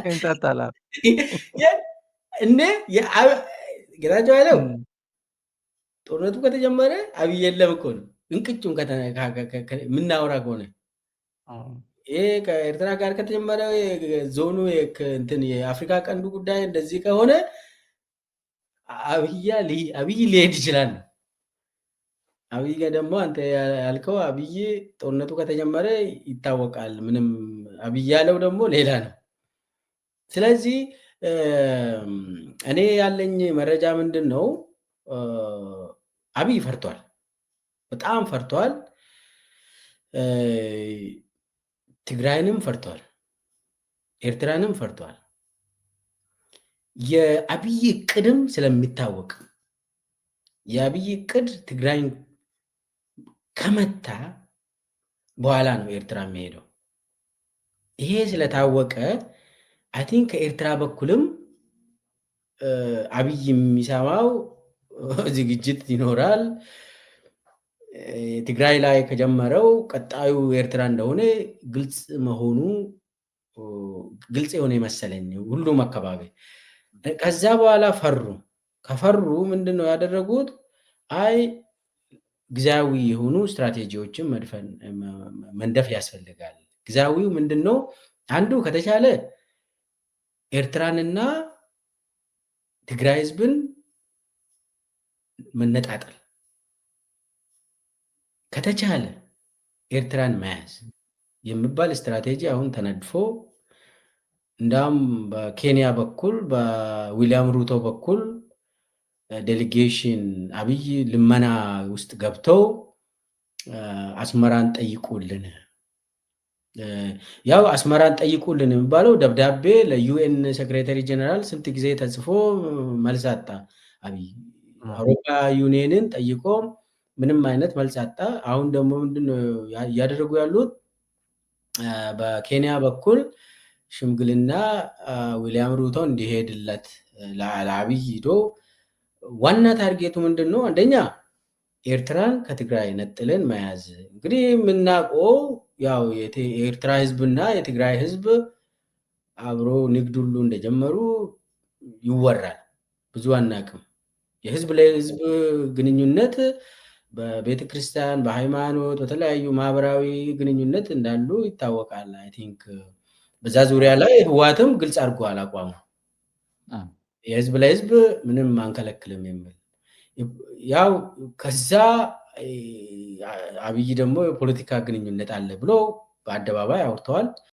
ይምታታል። እንዴ ጌታቸው ያለው ጦርነቱ ከተጀመረ አብይ የለም እኮ ነው። እንቅጩን የምናወራ ከሆነ ይሄ ከኤርትራ ጋር ከተጀመረ ዞኑ እንትን የአፍሪካ ቀንዱ ጉዳይ እንደዚህ ከሆነ አብይ ሊሄድ ይችላል። አብይ ጋር ደግሞ አንተ ያልከው አብይ ጦርነቱ ከተጀመረ ይታወቃል። ምንም አብይ ያለው ደግሞ ሌላ ነው። ስለዚህ እኔ ያለኝ መረጃ ምንድን ነው? አብይ ፈርቷል፣ በጣም ፈርቷል። ትግራይንም ፈርቷል፣ ኤርትራንም ፈርቷል። የአብይ እቅድም ስለሚታወቅ የአብይ እቅድ ትግራይን ከመታ በኋላ ነው ኤርትራ የሚሄደው። ይሄ ስለታወቀ I think ከኤርትራ በኩልም አብይ የሚሰማው ዝግጅት ይኖራል። ትግራይ ላይ ከጀመረው ቀጣዩ ኤርትራ እንደሆነ ግልጽ መሆኑ ግልጽ የሆነ መሰለኝ ሁሉም አካባቢ። ከዛ በኋላ ፈሩ። ከፈሩ ምንድን ነው ያደረጉት? አይ ጊዜያዊ የሆኑ ስትራቴጂዎችን መንደፍ ያስፈልጋል። ጊዜያዊው ምንድን ነው? አንዱ ከተቻለ ኤርትራንና ትግራይ ህዝብን መነጣጠል ከተቻለ ኤርትራን መያዝ የሚባል ስትራቴጂ አሁን ተነድፎ እንዳውም በኬንያ በኩል በዊሊያም ሩቶ በኩል delegation አብይ ልመና ውስጥ ገብተው አስመራን ጠይቁልን፣ ያው አስመራን ጠይቁልን የሚባለው ደብዳቤ ለ UN Secretary General ስንት ጊዜ ተጽፎ መልስ አጣ አብይ። አውሮፓ ዩኒየንን ጠይቆ ምንም አይነት መልስ አጣ። አሁን ደግሞ ምንድነው እያደረጉ ያሉት? በኬንያ በኩል ሽምግልና ዊሊያም ሩቶ እንዲሄድለት ለአብይ ሂዶ ዋና target ኡ ምንድን ነው? አንደኛ ኤርትራን ከትግራይ ነጥለን መያዝ። እንግዲህ የምናውቀው ያው የኤርትራ ህዝብና የትግራይ ህዝብ አብሮ ንግድ ሁሉ እንደጀመሩ ይወራል። ብዙ አናውቅም። የህዝብ ለህዝብ ግንኙነት በቤተ ክርስቲያን፣ በሃይማኖት፣ በተለያዩ ማህበራዊ ግንኙነት እንዳሉ ይታወቃል። I think በዛ ዙሪያ ላይ ህወሓትም ግልጽ አድርጓል አቋሙ። የህዝብ ለህዝብ ምንም አንከለክልም የሚል። ያው ከዛ አብይ ደግሞ የፖለቲካ ግንኙነት አለ ብሎ በአደባባይ አውርተዋል።